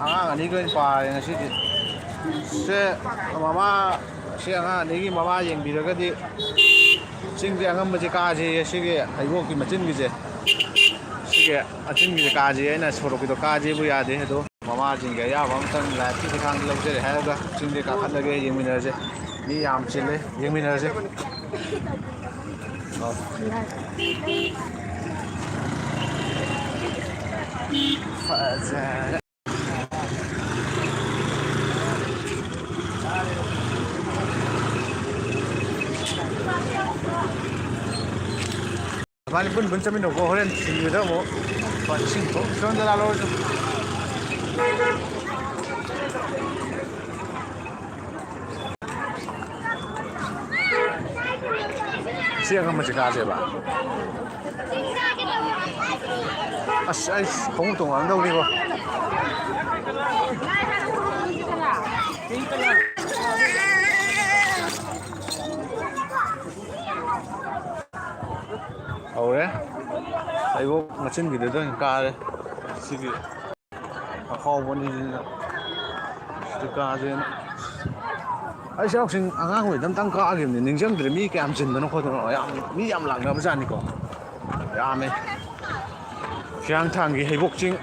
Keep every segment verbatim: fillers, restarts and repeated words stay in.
ꯑꯉꯥꯡ ꯑꯅꯤꯒꯤ ꯑꯣꯏꯅ ꯄꯥꯔꯦ ꯉꯁꯤꯗꯤ꯫ ꯁꯦ, ꯃꯃꯥ, ꯁꯤ ꯑꯉꯥꯡ ꯑꯅꯤꯒꯤ ꯃꯃꯥ ꯌꯦꯡꯕꯤꯔꯒꯗꯤ ꯆꯤꯡꯗꯤ ꯑꯉꯝꯕꯁꯦ ꯀꯥꯁꯦꯌꯦ꯫ ꯁꯤꯒꯤ ꯍꯩꯕꯣꯛꯀꯤ ꯃꯆꯤꯟꯒꯤꯁꯦ, ꯁꯤꯒꯤ ꯑꯆꯤꯟꯒꯤꯁꯦ ꯀꯥꯁꯦ, ꯑꯩꯅ ꯁꯣꯔꯣꯛꯀꯤꯗꯣ ꯀꯥꯁꯦꯕꯨ ꯌꯥꯗꯦ꯫ ꯑꯗꯣ ꯃꯃꯥꯁꯤꯡꯒꯤ ꯑꯌꯥꯕ ꯑꯃꯇꯪ ꯂꯥꯏꯐꯀꯤ ꯈꯨꯠꯊꯥꯡꯗ ꯂꯧꯖꯔꯦ ꯍꯥꯏꯔꯒ ꯆꯤꯡꯗ ꯀꯥꯈꯠꯂꯒꯦ꯫ ꯌꯦꯡꯃꯤꯟꯅꯔꯁꯦ꯫ ꯃꯤ ꯌꯥꯝ ꯆꯤꯜꯂꯦ꯫ ꯌꯦꯡꯃꯤꯟꯅꯔꯁꯦ꯫ ꯐꯖꯔꯦ꯫ ꯅꯕꯥꯅꯤ ꯄꯨꯟ ꯄꯨꯟ ꯆꯠꯃꯤꯟꯅꯧꯀꯣ, ꯍꯣꯔꯦꯟ ꯊꯤꯟꯕꯗ ꯑꯃꯨꯛ ꯂꯨꯄꯥ ꯂꯤꯁꯤꯡ ꯊꯣꯛ ꯁꯣꯝꯗ ꯂꯥꯛꯂꯣ꯫ ꯁꯤ ꯑꯉꯝꯕꯁꯦ ꯀꯥꯁꯦꯕ꯫ ꯑꯁ, ꯑꯩ ꯈꯣꯡꯎꯞ ꯇꯣꯡꯉꯝꯗꯧꯅꯤꯀꯣ꯫ ꯍꯧꯔꯦ꯫ ꯑꯩꯕꯨ ꯃꯆꯤꯟꯒꯤꯗꯨꯗ ꯑꯣꯏꯅ ꯀꯥꯔꯦ꯫ ꯁꯤꯒꯤ ꯑꯐꯥꯎꯕꯅꯤꯁꯤꯅ ꯁꯤꯗ ꯀꯥꯁꯦꯅ꯫ ꯑꯩꯁꯦ ꯌꯥꯎꯁꯤꯡ ꯑꯉꯥꯡ ꯑꯣꯏꯗ ꯑꯝꯇꯪ ꯀꯥꯈꯤꯕꯅꯤ, ꯅꯤꯡꯁꯤꯡꯗ꯭ꯔꯦ꯫ ꯃꯤ ꯀꯌꯥꯝ ꯆꯤꯟꯕꯅꯣ ꯈꯣꯠꯄꯅꯣ꯫ ꯌꯥꯝ ꯃꯤ ꯌꯥꯝ ꯂꯥꯛꯅꯕꯖꯥꯠꯅꯤꯀꯣ꯫ ꯌꯥꯝꯃꯦ꯫ ꯍꯤꯌꯥꯡꯊꯥꯡꯒꯤ ꯍꯩꯕꯣꯛ ꯆꯤꯡ꯫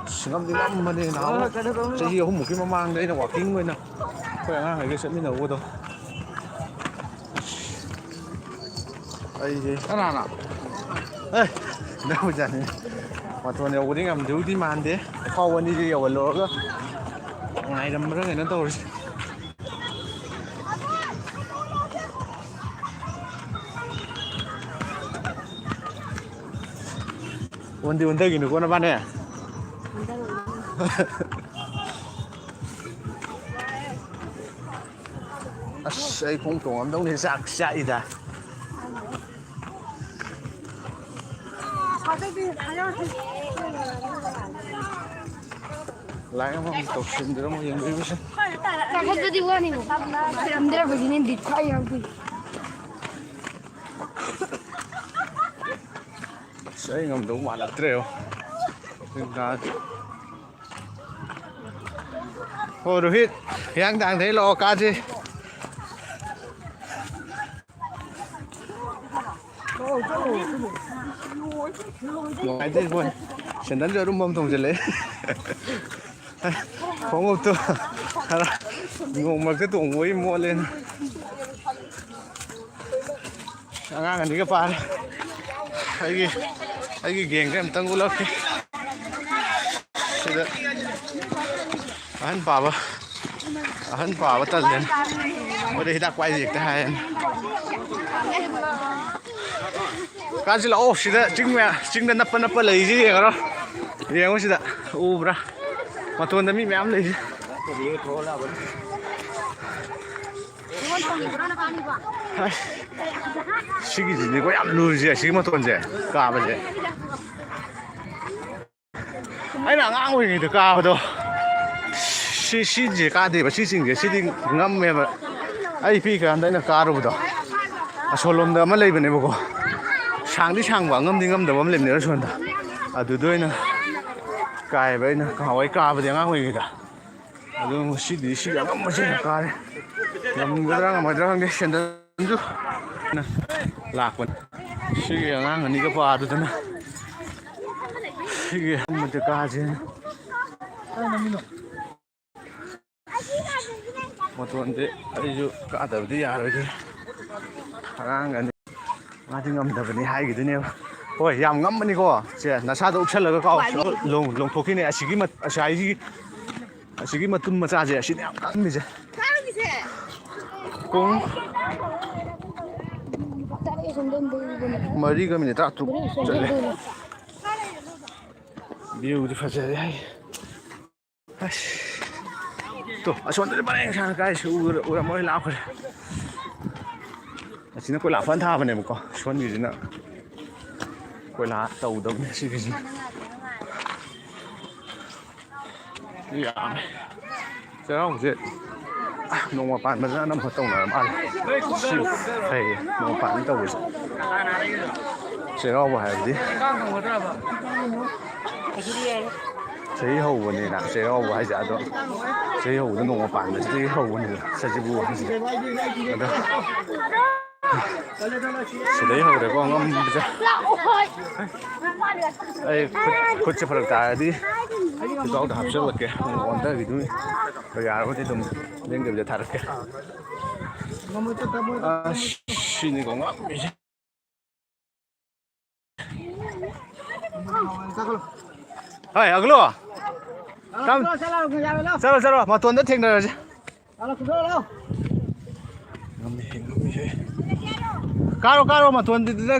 ꯑꯁ, ꯉꯝꯗꯤ ꯉꯝꯕꯅꯦ꯫ ꯅꯍꯥꯟꯃꯨꯛ ꯆꯍꯤ ꯑꯍꯨꯝꯃꯨꯛꯀꯤ ꯃꯃꯥꯡꯗ ꯑꯩꯅ ꯋꯥꯛꯀꯤꯡ ꯑꯣꯏꯅ ꯑꯩꯈꯣꯏ ꯑꯉꯥꯡꯈꯩꯒ ꯆꯠꯃꯤꯟꯅꯧꯕꯗꯣ꯫ ꯑꯩꯁꯦ ꯀꯅꯥꯅꯣ? ꯑꯦ, ꯏꯅꯥꯎꯆꯥꯅꯤ꯫ ꯃꯇꯣꯟ ꯌꯧꯕꯗꯤ ꯉꯝꯗꯧꯗꯤ ꯃꯥꯟꯗꯦ꯫ ꯑꯐꯥꯎꯕ ꯑꯅꯤꯁꯦ ꯌꯧꯍꯜꯂꯨꯔꯒ ꯉꯥꯏꯔꯝꯕ꯭ꯔꯥ ꯀꯩꯅꯣ ꯇꯧꯔꯤꯁꯦ꯫ ꯑꯣꯟꯗꯤ ꯑꯣꯟꯊꯒꯤꯅꯨꯀꯣ ꯅꯕꯥꯅꯦ꯫ ꯑꯁ, ꯑꯩ ꯈꯣꯡ ꯇꯣꯡꯉꯝꯗꯧꯅꯦ꯫ ꯆꯥꯛ ꯆꯥꯛꯏꯗ꯫ ꯂꯥꯏꯛ ꯑꯃꯃꯝ ꯇꯧꯁꯤꯟꯕꯤꯔꯝꯃꯣ ꯌꯦꯡꯕꯤꯕꯁꯤꯡ꯫ ꯀꯥꯈꯠꯄꯗꯤ ꯋꯥꯅꯤꯕꯣ꯫ ꯌꯥꯝꯗ꯭ꯔꯕꯒꯤꯅꯦ ꯕꯤꯠ ꯈ꯭ꯋꯥꯏ ꯌꯥꯎꯗꯦ꯫ ꯑꯁ, ꯑꯩ ꯉꯝꯗꯧ ꯃꯥꯜꯂꯛꯇ꯭ꯔꯦꯕꯣ꯫ ꯍꯣ ꯔꯣꯍꯤꯠ, ꯍꯤꯌꯥꯡꯊꯥꯡꯗꯩ ꯂꯥꯛꯑꯣ ꯀꯥꯁꯦ꯫ ꯅꯨꯡꯉꯥꯏꯇꯦ ꯃꯣꯏ ꯁꯦꯟꯗꯟꯁꯨ ꯑꯔꯨꯝꯕ ꯑꯃ ꯊꯣꯡꯖꯤꯜꯂꯛꯑꯦ꯫ ꯈꯣꯡꯎꯞꯇꯨ ꯈꯔ ꯅꯣꯡ ꯃꯔꯛꯇ ꯇꯣꯡꯕꯒꯤ ꯃꯣꯠꯂꯦꯅ꯫ ꯑꯉꯥꯡ ꯑꯅꯤꯒ ꯄꯥꯔꯦ꯫ ꯑꯩꯒꯤ ꯑꯩꯒꯤ ꯒꯦꯡꯁꯦ ꯑꯝꯇꯪ ꯎꯠꯂꯛꯀꯦ꯫ ꯁꯤꯗ ꯑꯍꯟ ꯄꯥꯕ ꯑꯍꯟ ꯄꯥꯕ ꯇꯜꯂꯦꯅ ꯃꯣꯏꯗ ꯍꯤꯗꯥꯛ ꯄꯥꯏꯁꯦ ꯍꯦꯛꯇ ꯍꯥꯏꯌꯦꯅ꯫ ꯀꯥꯁꯤ ꯂꯥꯛꯑꯣ꯫ ꯁꯤꯗ ꯆꯤꯡ ꯃꯌꯥꯝ, ꯆꯤꯡꯗ ꯅꯞꯄ ꯅꯞꯄ ꯂꯩꯔꯤꯁꯤ ꯌꯦꯡꯉꯔꯣ꯫ ꯌꯦꯡꯉꯣ ꯁꯤꯗ ꯎꯕ꯭ꯔꯥ? ꯃꯇꯣꯟꯗ ꯃꯤ ꯃꯌꯥꯝ ꯂꯩꯔꯤꯁꯤ꯫ ꯑꯁ, ꯁꯤꯒꯤꯁꯤꯗꯤꯀꯣ ꯌꯥꯝ ꯂꯨꯔꯤꯁꯦ, ꯁꯤꯒꯤ ꯃꯇꯣꯟꯁꯦ ꯀꯥꯕꯁꯦ꯫ ꯑꯩꯅ ꯑꯉꯥꯡ ꯑꯣꯏꯔꯤꯉꯩꯗ ꯀꯥꯕꯗꯣ ꯁꯤ, ꯁꯤꯁꯦ ꯀꯥꯗꯦꯕ, ꯁꯤ ꯆꯤꯡꯁꯦ, ꯁꯤꯗꯤ ꯉꯝꯃꯦꯕ꯫ ꯑꯩ ꯄꯤꯛꯏꯀꯥꯟꯗ ꯑꯩꯅ ꯀꯥꯔꯨꯕꯗꯣ ꯑꯁꯣꯂꯣꯝꯗ ꯑꯃ ꯂꯩꯕꯅꯦꯕꯀꯣ꯫ ꯁꯥꯡꯗꯤ ꯁꯥꯡꯕ, ꯉꯝꯗꯤ ꯉꯝꯗꯕ ꯑꯃ ꯂꯩꯕꯅꯦꯕ ꯑꯁꯣꯝꯗ꯫ ꯑꯗꯨꯗ ꯑꯣꯏꯅ ꯀꯥꯏꯕ ꯑꯩꯅ ꯉꯍꯥꯟꯋꯥꯏ ꯀꯥꯕꯗꯤ ꯑꯉꯥꯡ ꯑꯣꯏꯔꯤꯉꯩꯗ꯫ ꯑꯗꯨ ꯉꯁꯤꯗꯤ ꯁꯤꯒꯤ ꯑꯉꯝꯕꯁꯤꯡꯅ ꯀꯥꯔꯦ꯫ ꯉꯝꯒꯗ꯭ꯔꯥ ꯉꯝꯃꯣꯏꯗ꯭ꯔꯥ ꯈꯪꯗꯦ꯫ ꯁꯦꯟꯗꯟꯁꯨ ꯂꯥꯛꯄꯅꯤ꯫ ꯁꯤꯒꯤ ꯑꯉꯥꯡ ꯑꯅꯤꯒ ꯄꯥꯗꯨꯗꯅ ꯁꯤꯒꯤ ꯑꯉꯝꯕꯁꯦ ꯀꯥꯁꯦꯅ꯫ ꯃꯇꯣꯟꯁꯦ ꯑꯩꯁꯨ ꯀꯥꯗꯕꯗꯤ ꯌꯥꯔꯣꯏꯗꯣꯏꯅꯤ꯫ ꯑꯉꯥꯡ ꯑꯅꯤ ꯃꯥꯗꯤ ꯉꯝꯗꯕꯅꯤ ꯍꯥꯏꯈꯤꯗꯣꯏꯅꯦꯕ꯫ ꯍꯣꯏ, ꯌꯥꯝ ꯉꯝꯕꯅꯤꯀꯣ꯫ ꯁꯦ, ꯅꯁꯥꯗ ꯎꯞꯁꯜꯂꯒ ꯀꯥꯎ꯫ ꯂꯣꯡ-, ꯂꯣꯡꯊꯣꯛꯈꯤꯅꯦ꯫ ꯑꯁꯤꯒꯤ ꯃꯠ-, ꯑꯁꯤ ꯍꯥꯏꯁꯤꯒꯤ, ꯑꯁꯤꯒꯤ ꯃꯇꯨꯝ ꯃꯆꯥꯁꯦ ꯑꯁꯤꯅ ꯌꯥꯝ ꯀꯟꯕꯤꯁꯦ꯫ ꯄꯨꯡ ꯃꯔꯤꯒ ꯃꯤꯅꯤꯠ ꯇꯔꯥ ꯇꯔꯨꯛ ꯆꯠꯂꯦ꯫ ꯚ꯭ꯌꯨꯗꯤ ꯐꯖꯔꯦ ꯍꯥꯏ꯫ ꯑꯁ꯫ ꯇꯣ, ꯑꯁꯣꯝꯗꯗꯤ ꯄꯔꯦꯡ ꯁꯥꯡꯅ ꯀꯥꯏꯁꯤ ꯎꯔ-, ꯎꯔꯝꯃꯔꯣꯏ, ꯂꯥꯞꯈ꯭ꯔꯦ꯫ ꯑꯁꯤꯅ ꯀꯣꯏꯂꯥ ꯐꯟ ꯊꯥꯕꯅꯦꯕꯀꯣ꯫ ꯁꯣꯝꯒꯤꯁꯤꯅ ꯀꯣꯏꯂꯥ ꯇꯧꯗꯕꯅꯦ ꯁꯤꯒꯤꯁꯤꯅ꯫ ꯃꯤ ꯌꯥꯝꯃꯦ꯫ ꯆꯩꯔꯥꯎꯕꯁꯦ ꯅꯣꯡꯃ ꯄꯥꯟꯕꯗꯅ ꯑꯅꯝꯕ ꯇꯧꯅꯔ ꯃꯥꯜꯂꯦ꯫ ꯁꯤ ꯐꯩꯌꯦ, ꯅꯣꯡꯃ ꯄꯥꯟꯕ ꯇꯧꯕꯁꯦ꯫ ꯆꯩꯔꯥꯎꯕ ꯍꯥꯏꯕꯗꯤ ꯆꯍꯤ ꯍꯧꯕꯅꯤꯅ, ꯆꯍꯤ ꯍꯧꯕ ꯍꯥꯏꯁꯦ, ꯑꯗꯣ ꯆꯍꯤ ꯍꯧꯕꯗ ꯅꯣꯡꯃ ꯄꯥꯟꯕꯁꯤꯗꯒꯤ ꯍꯧꯕꯅꯤꯅ ꯁꯖꯤꯕꯨ ꯍꯥꯏꯁꯦ꯫ ꯑꯗꯣ ꯁꯤꯗꯩ ꯍꯧꯔꯦꯀꯣ ꯉꯝꯕꯁꯦ꯫ ꯑꯩ ꯈꯨꯠ, ꯈꯨꯠꯁꯦ ꯐꯔꯛ ꯇꯥꯔꯗꯤ ꯈꯨꯠꯖꯥꯎꯗ ꯍꯥꯞꯆꯤꯜꯂꯛꯀꯦ꯫ ꯑꯃꯨꯛ ꯑꯣꯟꯊꯈꯤꯗꯣꯏꯅꯤ꯫ ꯌꯥꯔꯒꯗꯤ ꯑꯗꯨꯝ ꯂꯦꯡꯗꯕꯤꯗ ꯊꯥꯔꯛꯀꯦ꯫ ꯑꯁ, ꯁꯤꯅꯤꯀꯣ ꯉꯝꯃꯤꯁꯦ꯫ ꯍꯣꯏ, ꯑꯒꯂꯣ꯫ ꯆꯠꯂꯣ, ꯆꯠꯂꯣ, ꯃꯇꯣꯟꯗ ꯊꯦꯡꯅꯔꯁꯦ꯫ ꯉꯝꯃꯤꯍꯦ, ꯉꯝꯃꯤꯍꯦ꯫ ꯀꯥꯔꯣ, ꯀꯥꯔꯣ, ꯃꯇꯣꯟꯗꯨꯗ꯫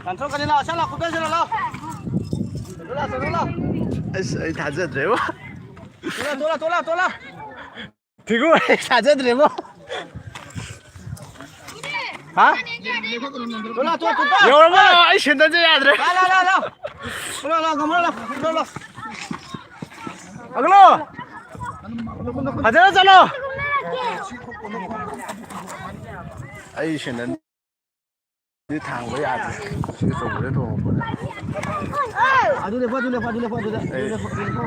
ꯀꯟꯊꯣꯛꯀꯅꯤ, ꯂꯥꯛꯑꯣ, ꯁꯠ ꯂꯥꯛꯑꯣ, ꯀꯨꯞꯊꯁꯤꯜꯂꯣ, ꯂꯥꯛꯑꯣ꯫ ꯂꯥꯛꯑꯣ, ꯂꯥꯛꯑꯣ, ꯂꯥꯛꯑꯣ꯫ ꯑꯁ, ꯑꯩ ꯊꯥꯖꯗ꯭ꯔꯦꯕꯣ꯫ ꯇꯣꯂꯥ, ꯇꯣꯂꯥ, ꯇꯣꯂꯥ, ꯇꯣꯂꯥ꯫ ꯐꯤꯒꯨ, ꯑꯩ ꯊꯥꯖꯗ꯭ꯔꯦꯕꯣ꯫ ꯍꯥ? ꯇꯣꯂꯥ, ꯇꯣꯂꯥ, ꯇꯣꯂꯥ꯫ ꯌꯧꯔꯕꯣ? ꯑꯩ ꯁꯦꯟꯗꯜꯁꯦ ꯌꯥꯗ꯭ꯔꯦ꯫ ꯂꯥ, ꯂꯥ, ꯂꯥ, ꯂꯥ꯫ ꯂꯥ, ꯂꯥ, ꯂꯥ, ꯂꯥ꯫ ꯑꯒꯂꯣ! ꯐꯖꯅ ꯆꯠꯂꯣ! ꯑꯩ ꯁꯦꯟꯗꯜ ꯁꯤ ꯊꯥꯡꯕ ꯌꯥꯗ꯭ꯔꯦ꯫ ꯁꯤ ꯑꯆꯧꯕꯗ ꯇꯣꯡꯉꯛꯄꯗ꯫ ꯑꯗꯨ ꯂꯦꯞꯄꯣ, ꯑꯗꯨ ꯂꯦꯞꯄꯣ, ꯑꯗꯨ ꯂꯦꯞꯄꯣ, ꯑꯗꯨꯗ꯫ ꯑꯩ ꯑꯗꯨ ꯂꯦꯞꯄꯣ, ꯑꯗꯨ ꯂꯦꯞꯄꯣ꯫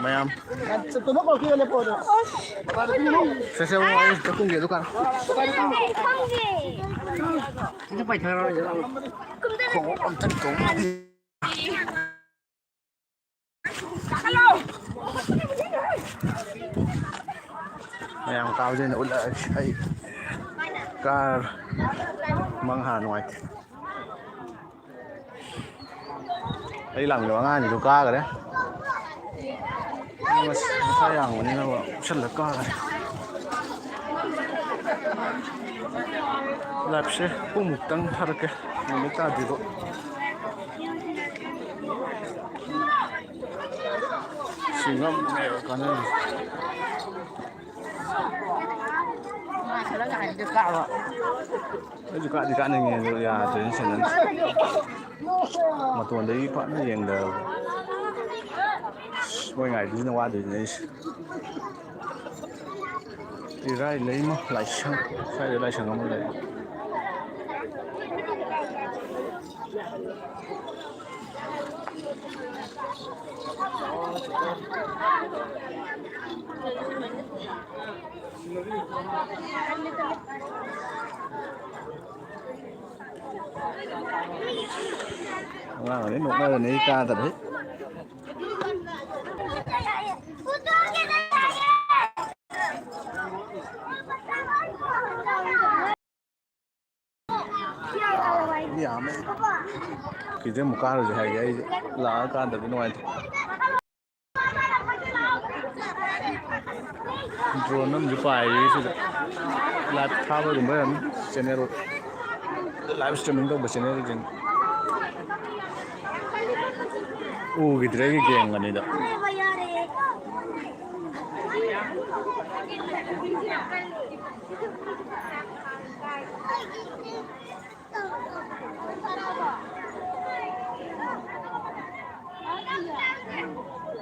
ꯃꯌꯥꯝ꯫ ꯇꯣꯝꯕ ꯀꯧꯔꯛꯈꯤꯕ ꯂꯦꯞꯄꯣ ꯑꯗꯣ꯫ ꯁꯦ, ꯁꯦ, ꯑꯩ ꯆꯠꯈꯨꯝꯒꯦ ꯑꯗꯨ ꯀꯥꯔꯣ꯫ ꯈꯣꯡꯎꯞ ꯑꯝꯇ ꯇꯣꯡꯗꯦ꯫ ꯃꯌꯥꯝ ꯀꯥꯕꯁꯦ ꯑꯩꯅ ꯎꯠꯂꯛꯑꯒꯦ꯫ ꯑꯩ ꯀꯥꯔ ꯃꯪ ꯍꯥꯟꯅ ꯅꯨꯡꯉꯥꯏꯇꯦ꯫ ꯑꯩ ꯂꯥꯛꯃꯤꯟꯅꯕ ꯑꯉꯥꯡꯁꯤꯁꯨ ꯀꯥꯈ꯭ꯔꯦ꯫ ꯃꯁ-, ꯃꯁꯥ ꯌꯥꯡꯕꯅꯤꯅ ꯎꯞꯁꯜꯂ ꯀꯥꯈ꯭ꯔꯦ꯫ ꯂꯥꯏꯐꯁꯦ ꯄꯨꯡꯃꯨꯛꯇꯪ ꯊꯥꯔꯛꯀꯦ꯫ ꯅꯨꯃꯤꯠ ꯇꯥꯗ꯭ꯔꯤꯕ꯫ ꯁꯤ ꯉꯝꯃꯦꯕ ꯀꯥꯟꯅꯔꯤꯁꯦ꯫ ꯑꯩꯁꯨ ꯀꯥꯗꯤ ꯀꯥꯅꯤꯡꯉꯦ ꯑꯗꯣ ꯌꯥꯗ꯭ꯔꯦꯅꯦ ꯁꯦꯟꯗꯜꯁꯦ꯫ ꯃꯇꯣꯟꯗꯒꯤ ꯐꯖꯅ ꯌꯦꯡꯗꯕ꯫ ꯃꯣꯏ ꯉꯥꯏꯕꯁꯤꯅ ꯋꯥꯗꯣꯏꯅꯦ ꯑꯩꯁꯦ꯫ ꯏꯔꯥꯏ ꯂꯩꯃ ꯂꯥꯏꯁꯪ꯫ ꯁ꯭ꯋꯥꯏꯗ ꯂꯥꯏꯁꯪ ꯑꯃ ꯂꯩ꯫ ꯑꯉꯥꯡ ꯑꯅꯤ ꯅꯣꯛꯅꯔꯅꯤ ꯀꯥꯗꯕꯩ꯫ ꯌꯥꯝꯃꯦ꯫ ꯈꯤꯇꯪ ꯑꯃꯨꯛ ꯀꯥꯔꯨꯁꯦ ꯍꯥꯏꯒꯦ ꯑꯩꯁꯦ꯫ ꯂꯥꯛꯑꯀꯥꯟꯗꯗꯤ ꯅꯨꯡꯉꯥꯏꯇꯦ꯫ ꯗ꯭ꯔꯣꯟ ꯑꯃꯁꯨ ꯄꯥꯏꯔꯤ ꯁꯤꯗ꯫ ꯂꯥꯏꯚ ꯊꯥꯕꯒꯨꯝꯕ ꯑꯣꯏꯔꯝꯅꯤ꯫ ꯆꯦꯅꯦꯜ, ꯂꯥꯏꯚ ꯏꯁꯇ꯭ꯔꯤꯃꯤꯡ ꯇꯧꯕ ꯆꯦꯅꯦꯜꯁꯤꯡ꯫ ꯎꯈꯤꯗ꯭ꯔꯦ ꯑꯩꯒꯤ ꯒꯦꯡ ꯑꯅꯤꯗ꯫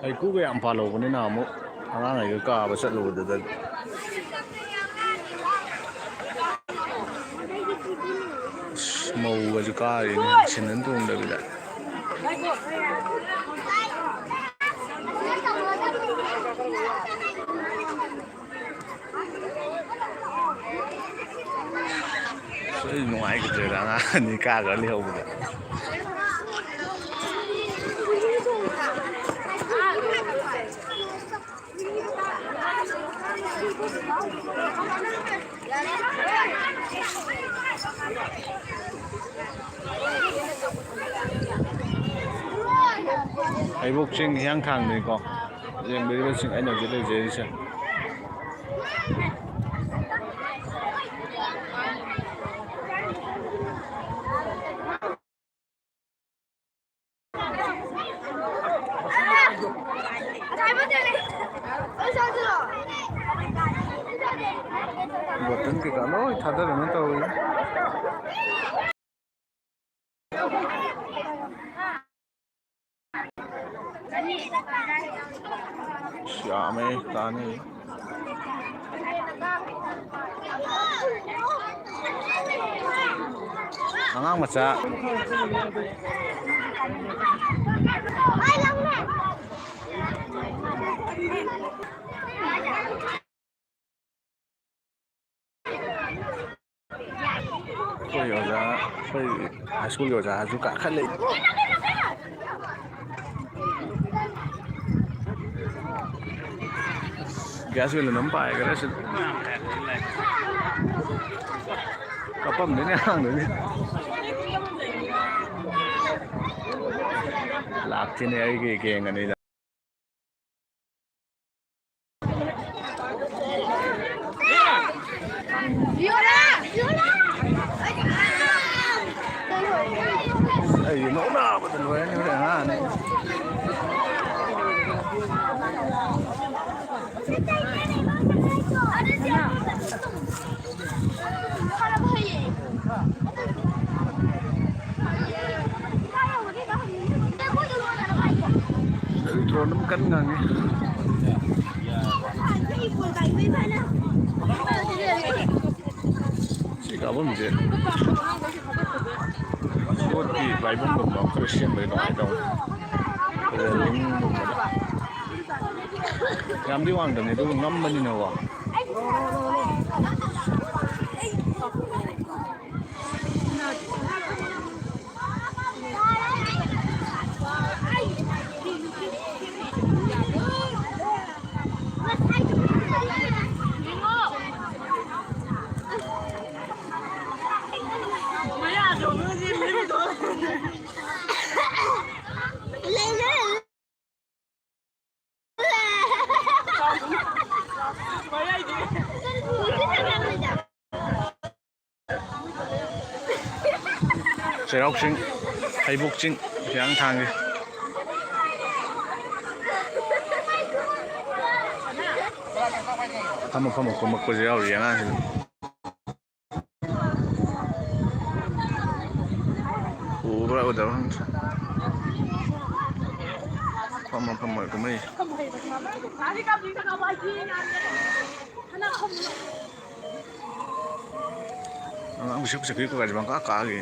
ꯍꯩꯀ꯭ꯔꯨꯒ ꯌꯥꯝ ꯄꯥꯜꯍꯧꯕꯅꯤ ꯅꯍꯥꯟꯃꯨꯛ ꯑꯉꯥꯡꯈꯩꯒ ꯀꯥꯕ ꯆꯠꯂꯨꯕꯗꯨꯗꯗꯤ꯫ ꯑꯁ, ꯃꯧꯒꯁꯨ ꯀꯥꯔꯤꯅꯦ, ꯁꯦꯟꯗꯟ ꯇꯣꯡꯗꯕꯤꯗ꯫ ꯑꯁ, ꯑꯩ ꯅꯨꯡꯉꯥꯏꯈꯤꯗ꯭ꯔꯦꯗ, ꯑꯉꯥꯡ ꯑꯅꯤ ꯀꯥꯈ꯭ꯔ ꯂꯩꯍꯧꯕꯗ꯫ ꯍꯩꯕꯣꯛ ꯆꯤꯡ ꯍꯤꯌꯥꯡꯊꯥꯡꯗꯩꯀꯣ꯫ ꯌꯦꯡꯕꯤꯔꯤꯕꯁꯤꯡ ꯑꯩꯅ ꯍꯧꯖꯤꯛ ꯂꯩꯖꯔꯤꯁꯦ꯫ ꯕꯣꯇꯜ ꯀꯩꯀꯥ ꯂꯣꯏ ꯊꯥꯗꯔꯅ ꯇꯧꯔꯤ꯫ ꯌꯥꯝꯃꯦ, ꯀꯥꯟꯅꯩ꯫ ꯑꯉꯥꯡ ꯃꯆꯥ꯫ ꯑꯩꯈꯣꯏ ꯑꯣꯖꯥ, ꯑꯩꯈꯣꯏ ꯍꯥꯏ ꯁ꯭ꯀꯨꯜꯒꯤ ꯑꯣꯖꯥꯁꯨ ꯀꯥꯈꯠꯂꯛꯏ꯫ ꯒ꯭ꯌꯥꯁ ꯕꯦꯂꯨꯟ ꯑꯃ ꯄꯥꯏꯈ꯭ꯔꯦ ꯁꯤꯗ꯫ ꯀꯞꯄꯝꯗꯣꯏꯅꯦ ꯑꯉꯥꯡꯗꯨꯗꯤ꯫ ꯂꯥꯛꯇꯦꯅꯦ ꯑꯩꯒꯤ ꯒꯦꯡ ꯑꯅꯤꯗ꯫ ꯑꯩ ꯅꯣꯛꯅꯕꯗ ꯂꯣꯏꯔꯅꯤ ꯍꯣꯔꯦꯟ ꯑꯉꯥꯡ ꯑꯅꯤ꯫ ꯇ꯭ꯔꯣꯟ ꯑꯗꯨꯝ ꯀꯟꯅ ꯉꯪꯉꯤ꯫ ꯁꯤ ꯀꯥꯐꯝꯁꯦ ꯌꯣꯠꯀꯤ ꯄꯥꯏꯐꯝꯒꯨꯝꯕ ꯑꯃ ꯈꯔ ꯁꯦꯝꯕꯗꯤ ꯅꯨꯡꯉꯥꯏꯗꯧꯅꯤ꯫ ꯔꯦꯂꯤꯡꯒꯨꯝꯕꯗ꯫ ꯌꯥꯝꯗꯤ ꯋꯥꯡꯗꯕꯅꯤ ꯑꯗꯨꯕꯨ ꯉꯝꯕꯅꯤꯅꯀꯣ꯫ ꯆꯩꯔꯥꯎ ꯆꯤꯡ, ꯍꯩꯕꯣꯛ ꯆꯤꯡ, ꯍꯤꯌꯥꯡꯊꯥꯡꯒꯤ꯫ ꯐꯝꯃ ꯐꯝꯃ ꯀꯨꯝꯃꯛꯄꯁꯨ ꯌꯥꯎꯔꯤ ꯑꯉꯥꯡꯁꯤꯡ꯫ ꯎꯕ꯭ꯔꯥ ꯎꯗꯕ꯭ꯔꯥ ꯈꯪꯗ꯭ꯔꯦ꯫ ꯐꯝꯃ ꯐꯝꯃ ꯀꯨꯝꯍꯩ꯫ ꯑꯉꯥꯡ ꯄꯤꯁꯛ ꯄꯤꯁꯛ ꯄꯤꯛꯄ ꯀꯥꯏꯁꯦ ꯄꯪꯀꯥ ꯀꯥꯒꯦ꯫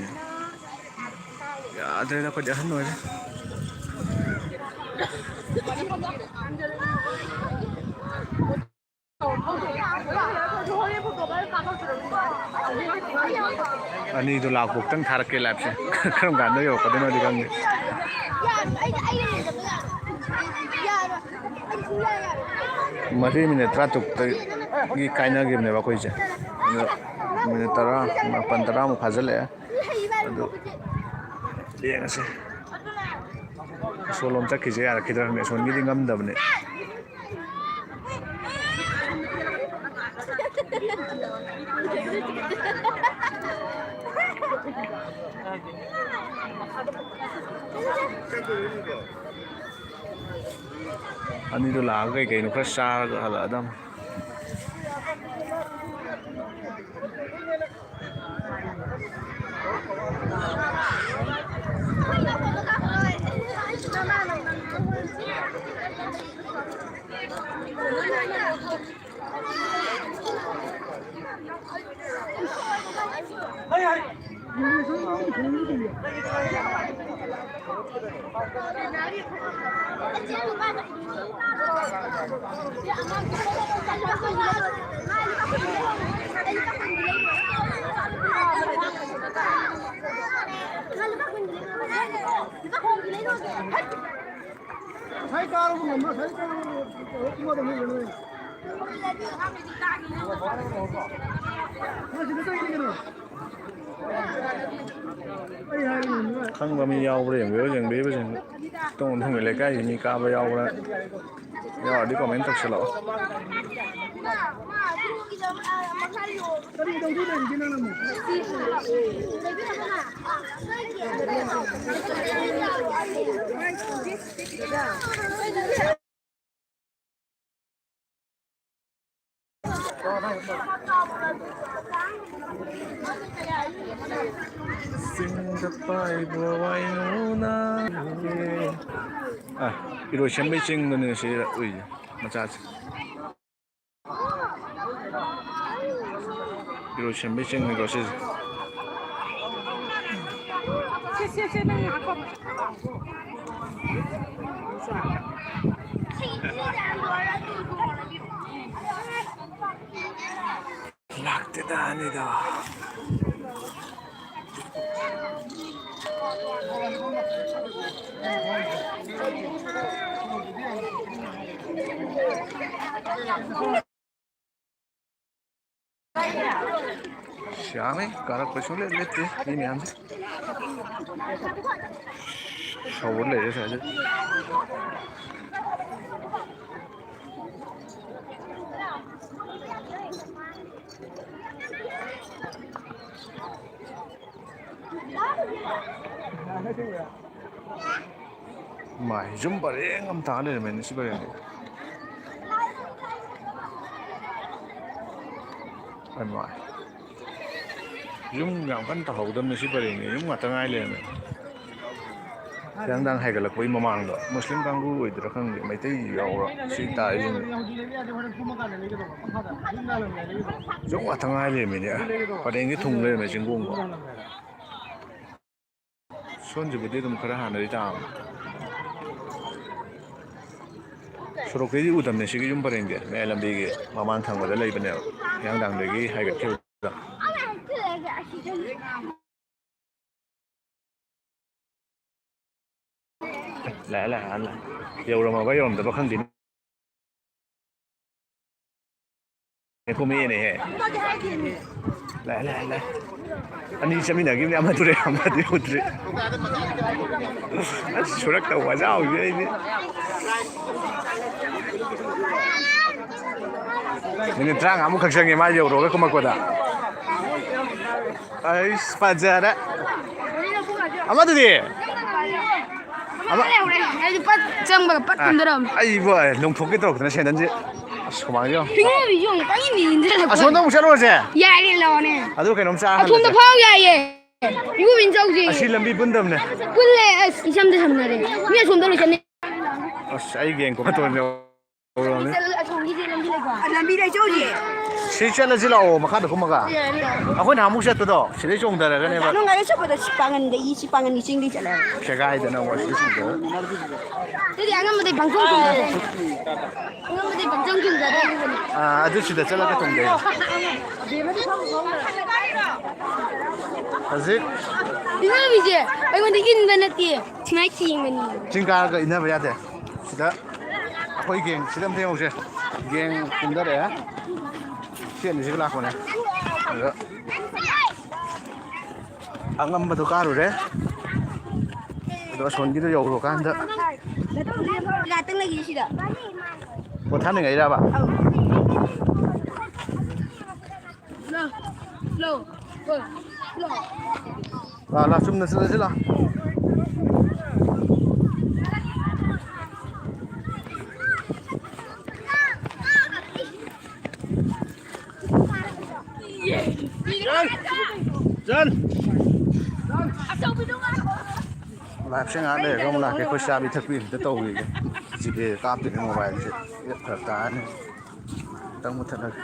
ꯌꯥꯗ꯭ꯔꯦꯗ, ꯑꯩꯈꯣꯏꯗꯤ ꯑꯍꯟ ꯑꯣꯏꯔꯦ꯫ ꯑꯅꯤꯗꯣ ꯂꯥꯛꯄ ꯈꯛꯇꯪ ꯊꯥꯔꯛꯀꯦ ꯂꯥꯏꯞꯁꯦ꯫ ꯀꯔꯝ ꯀꯥꯟꯗ ꯌꯧꯔꯛꯀꯗꯣꯏꯅꯣꯗꯤ ꯈꯪꯗꯦ꯫ ꯃꯔꯤ ꯃꯤꯅꯤꯠ ꯇꯔꯥ ꯇꯔꯨꯛꯇꯒꯤ ꯀꯥꯏꯅꯈꯤꯕꯅꯦꯕ ꯑꯩꯈꯣꯏꯁꯦ꯫ ꯑꯗꯣ ꯃꯤꯅꯤꯠ ꯇꯔꯥ, ꯃꯥꯄꯟ, ꯇꯔꯥꯃꯨꯛ ꯐꯥꯖꯤꯜꯂꯛꯑꯦ꯫ ꯑꯗꯨ ꯌꯦꯡꯉꯁꯦ꯫ ꯑꯁꯣꯝꯂꯣꯝ ꯆꯠꯈꯤꯁꯦ ꯌꯥꯔꯛꯈꯤꯗ꯭ꯔꯥ ꯈꯪꯗꯦ꯫ ꯑꯁꯣꯝꯒꯤꯗꯤ ꯉꯝꯗꯕꯅꯦ꯫ ꯑꯅꯤꯗꯣ ꯂꯥꯛꯑꯒ ꯀꯩ ꯀꯩꯅꯣ ꯈꯔ ꯆꯥꯔꯒ ꯍꯜꯂꯛꯑꯗꯝꯅꯤ꯫ ꯉꯁꯥꯏ ꯀꯥꯔꯕ ꯉꯝꯕ꯭ꯔꯥ? ꯉꯁꯥꯏ ꯀꯥꯔꯕ ꯉꯝꯕ꯭ꯔꯥ? ꯈꯪꯕ ꯃꯤ ꯌꯥꯎꯕ꯭ꯔꯥ ꯌꯦꯡꯕꯤꯌꯨ, ꯌꯦꯡꯕꯤꯕꯁꯤꯡ꯫ ꯇꯣꯡ ꯊꯣꯡꯒꯤ ꯂꯩꯀꯥꯏꯒꯤ ꯃꯤ ꯀꯥꯕ ꯌꯥꯎꯕ꯭ꯔꯥ? ꯌꯥꯎꯔꯗꯤ comment ꯇꯧꯁꯜꯂꯛꯑꯣ꯫ ꯆꯤꯡꯗ ꯄꯥꯏꯕ ꯋꯥꯏꯉꯨꯅ꯫ ꯑ, ꯏꯔꯣꯏꯁꯦꯝꯕꯩ ꯆꯤꯡꯗꯨꯅꯦ ꯁꯤ ꯎꯏꯁꯦ, ꯃꯆꯥꯁꯦ꯫ ꯏꯔꯣꯏꯁꯦꯝꯕꯩ ꯆꯤꯡꯅꯤꯀꯣ ꯁꯤꯁꯦ꯫ ꯂꯥꯛꯇꯦꯗ ꯑꯅꯤꯗꯣ꯫ ꯌꯥꯝꯃꯤ, ꯀꯥꯔꯛꯄ ꯁꯨꯡꯂꯦꯞ ꯂꯦꯞꯇꯦ ꯃꯤ ꯃꯌꯥꯝꯁꯦ꯫ ꯁꯧꯔ ꯂꯩꯔꯦ ꯁ꯭ꯋꯥꯏꯗ꯫ ꯃꯥꯏ, ꯌꯨꯝ ꯄꯔꯦꯡ ꯑꯃ ꯇꯥ ꯂꯩꯔꯝꯃꯦꯅꯦ ꯁꯤ ꯄꯔꯦꯡꯁꯦ꯫ ꯍꯩꯃꯥ꯫ ꯌꯨꯝ ꯌꯥꯝ ꯀꯟꯅ ꯇꯥꯍꯧꯗꯕꯅꯦ ꯁꯤ ꯄꯔꯦꯡꯁꯦ꯫ ꯌꯨꯝ ꯉꯥꯛꯇ ꯉꯥꯏ ꯂꯩꯔꯝꯃꯦ꯫ ꯍꯤꯌꯥꯡꯊꯥꯡ ꯍꯥꯏꯒꯠꯂꯛꯄꯒꯤ ꯃꯃꯥꯡꯗꯣ ꯃꯨꯁꯂꯤꯝ ꯀꯥꯡꯕꯨ ꯑꯣꯏꯗꯣꯏꯔꯥ ꯈꯪꯗꯦ, ꯃꯩꯇꯩ ꯌꯥꯎꯕ꯭ꯔꯥ ꯁꯤ ꯇꯥꯔꯤꯁꯤꯡꯁꯦ꯫ ꯌꯨꯝ ꯉꯥꯛꯇ ꯉꯥꯏ ꯂꯩꯔꯝꯃꯤꯅꯦ꯫ ꯄꯔꯦꯡꯁꯦ ꯊꯨꯡ ꯂꯩꯔꯝꯃꯦ ꯆꯤꯡꯒꯣꯡꯗꯣ꯫ ꯁꯣꯟꯁꯤꯕꯨꯗꯤ ꯑꯗꯨꯝ ꯈꯔ ꯍꯥꯟꯅꯗꯤ ꯇꯥꯕꯅꯦ꯫ ꯁꯣꯔꯣꯛꯇꯩꯗꯤ ꯎꯗꯕꯅꯦ ꯁꯤꯒꯤ ꯌꯨꯝ ꯄꯔꯦꯡꯁꯦ, ꯃꯌꯥꯏ ꯂꯝꯕꯤꯒꯤ ꯃꯃꯥꯡ ꯊꯪꯕꯗ ꯂꯩꯕꯅꯦꯕ, ꯍꯤꯌꯥꯡꯊꯥꯡꯗꯒꯤ ꯍꯥꯏꯒꯠꯈꯤꯕꯗ꯫ ꯂꯥꯛꯑꯦ, ꯂꯥꯛꯑꯦ, ꯑꯥ ꯂꯥꯛꯑꯦ꯫ ꯌꯧꯔꯝꯃꯕ ꯌꯧꯔꯝꯗꯕ ꯈꯪꯗꯦꯅꯦ꯫ ꯀꯨꯝꯃꯛꯑꯦꯅꯦꯍꯦ꯫ ꯂꯥꯛꯑꯦ, ꯂꯥꯛꯑꯦ, ꯂꯥꯛꯑꯦ꯫ ꯑꯅꯤ ꯆꯠꯃꯤꯟꯅꯈꯤꯕꯅꯦ, ꯑꯃꯗꯨ ꯎꯔꯦ, ꯑꯃꯗꯤ ꯎꯗ꯭ꯔꯤ꯫ ꯑꯁ, ꯁꯨꯔꯛꯇ ꯋꯥꯖꯥꯎꯁꯦ ꯑꯩꯗꯤ꯫ ꯃꯤꯅꯤꯠ ꯇꯔꯥꯃꯉꯥꯃꯨꯛ ꯈꯛ ꯆꯪꯉꯦ ꯃꯥ ꯌꯧꯔꯒ ꯀꯨꯝꯃꯛꯄꯗ꯫ ꯑꯩꯁ, ꯐꯖꯔꯦ꯫ ꯑꯃꯗꯨꯗꯤ? ꯑꯃ ꯑꯩꯗꯤ ꯄꯠ ꯆꯪꯕꯒ ꯄꯠ ꯑ, ꯇꯨꯝꯗꯣꯔꯝ꯫ ꯑꯩꯕꯨ, ꯑ, ꯂꯣꯡꯊꯣꯛꯀꯦ ꯇꯧꯔꯛꯇꯅ ꯁꯦꯟꯗꯟꯁꯦ꯫ ꯑꯁ, ꯍꯨꯃꯥꯡꯁꯦ ꯌꯦꯡꯉꯣ꯫ ꯍꯤꯡꯉꯣꯏꯕꯤ ꯌꯣꯡ ꯄꯪꯏꯟꯗ ꯏꯟꯖꯜꯂꯛꯄ꯫ ꯑꯁꯣꯝꯗ ꯑꯃꯨꯛ ꯆꯠꯂꯨꯔꯁꯦ꯫ ꯌꯥꯏꯌꯦ, ꯂꯥꯛꯑꯣꯅꯦ꯫ ꯑꯗꯨ ꯀꯩꯅꯣꯝ ꯆꯥ ꯑꯁꯣꯝꯗ ꯍꯜꯂꯁꯦ꯫ ꯐꯥꯎ ꯌꯥꯏꯌꯦ꯫ ꯏꯕꯣꯕꯤꯅ ꯆꯧꯁꯦ꯫ ꯑꯁꯤ ꯂꯝꯕꯤ ꯄꯨꯟꯗꯕꯅꯦ꯫ ꯄꯨꯜꯂꯦ, ꯑꯁ, ꯏꯁꯝꯗ ꯁꯝꯅꯔꯦ꯫ ꯃꯤ ꯑꯁꯣꯝꯗ ꯂꯣꯏꯁꯟꯅꯩ꯫ ꯑꯁ, ꯑꯩ ꯒꯦꯡ ꯀꯣꯛ ꯇꯧꯔꯝꯃꯦ꯫ ꯇꯧꯔꯝꯅꯤ꯫ ꯆꯠꯂ ꯑꯁꯣꯝꯒꯤꯗꯤ ꯂꯝꯕꯤ ꯂꯩꯀꯣ? ꯑ, ꯂꯝꯕꯤ ꯂꯩ, ꯆꯧꯁꯦ꯫ ꯁꯤ ꯆꯠꯂꯁꯤ ꯂꯥꯛꯑꯣ, ꯃꯈꯥꯗ ꯀꯨꯝꯃꯒ꯫ ꯌꯥꯅꯤ, ꯂꯥꯛꯑꯣ꯫ ꯑꯩꯈꯣꯏ ꯅꯍꯥꯟꯃꯨꯛ ꯆꯠꯄꯗꯣ ꯁꯤꯗꯩ ꯆꯣꯡꯊꯔꯒꯅꯦꯕ꯫ ꯅꯨꯡꯉꯥꯏꯔꯦ ꯆꯠꯄꯗꯣ, ꯁꯤ ꯄꯥꯡꯒꯟꯗꯒꯤ, ꯁꯤ ꯄꯥꯡꯒꯟꯒꯤ ꯆꯤꯡꯗꯒꯤ ꯆꯠꯂꯦ꯫ ꯁꯦꯒꯥꯏꯗꯅ ꯋꯥꯁꯤ ꯆꯣꯡꯊꯔ꯫ ꯑꯗꯨꯗꯤ ꯑꯉꯝꯕꯗꯩ ꯄꯪꯆꯣꯡ ꯆꯣꯡꯊꯔꯦ꯫ ꯑꯉꯝꯕꯗꯩ ꯄꯪꯆꯣꯡ ꯆꯣꯡꯊꯔꯦ꯫ ꯑꯥ, ꯑꯗꯨ ꯁꯤꯗ ꯆꯠꯂꯒ ꯆꯣꯡꯊꯩ꯫ ꯍꯧꯖꯤꯛ ꯏꯅꯝꯃꯤꯁꯦ ꯑꯩꯉꯣꯟꯗ ꯏꯟꯕ ꯅꯠꯇꯦ, ꯁꯨꯃꯥꯏ ꯊꯦꯡꯕꯅꯤ꯫ ꯆꯤꯡ ꯀꯥꯔꯒ ꯏꯟꯅꯕ ꯌꯥꯗꯦ꯫ ꯁꯤꯗ ꯑꯩꯈꯣꯏ ꯒꯦꯡ ꯁꯤꯗ ꯑꯝꯇ ꯌꯦꯡꯉꯨꯁꯦ꯫ ꯒꯦꯡ ꯀꯨꯝꯊꯔꯛꯑꯦ꯫ ꯁꯤ ꯑꯅꯤꯁꯤꯒ ꯂꯥꯛꯄꯅꯦ꯫ ꯑꯗ ꯑꯉꯝꯕꯗꯣ ꯀꯥꯔꯨꯔꯦ꯫ ꯑꯗꯣ ꯑꯁꯣꯝꯒꯤꯗꯣ ꯌꯧꯔꯨꯀꯥꯟꯗ ꯉꯥꯛꯇꯪ ꯂꯩꯈꯤꯁꯦ ꯁꯤꯗ꯫ ꯄꯣꯊꯥꯅꯤꯡꯉꯩꯔꯕ? ꯑꯧ꯫ ꯂꯥ, ꯂꯥ, ꯆꯨꯝꯅ ꯆꯠꯂꯁꯤ ꯂꯥ꯫ ꯆꯟ! ꯆꯟ! ꯂꯥꯏꯐꯁꯦ ꯉꯥꯏꯍꯥꯛ ꯂꯩꯔꯒ ꯑꯃꯨꯛ ꯂꯥꯛꯀꯦ꯫ ꯑꯩꯈꯣꯏ ꯆꯥꯕꯤ ꯊꯛꯄꯤ ꯑꯝꯇ ꯇꯧꯈꯤꯒꯦ꯫ ꯖꯤꯄꯦ ꯀꯥꯞꯇꯣꯏꯅꯦ ꯃꯣꯕꯥꯏꯜꯁꯦ꯫ ꯐꯔꯛ ꯇꯥꯔꯅꯤ꯫ ꯈꯤꯇꯪ ꯃꯨꯠꯊꯠꯂꯒꯦ꯫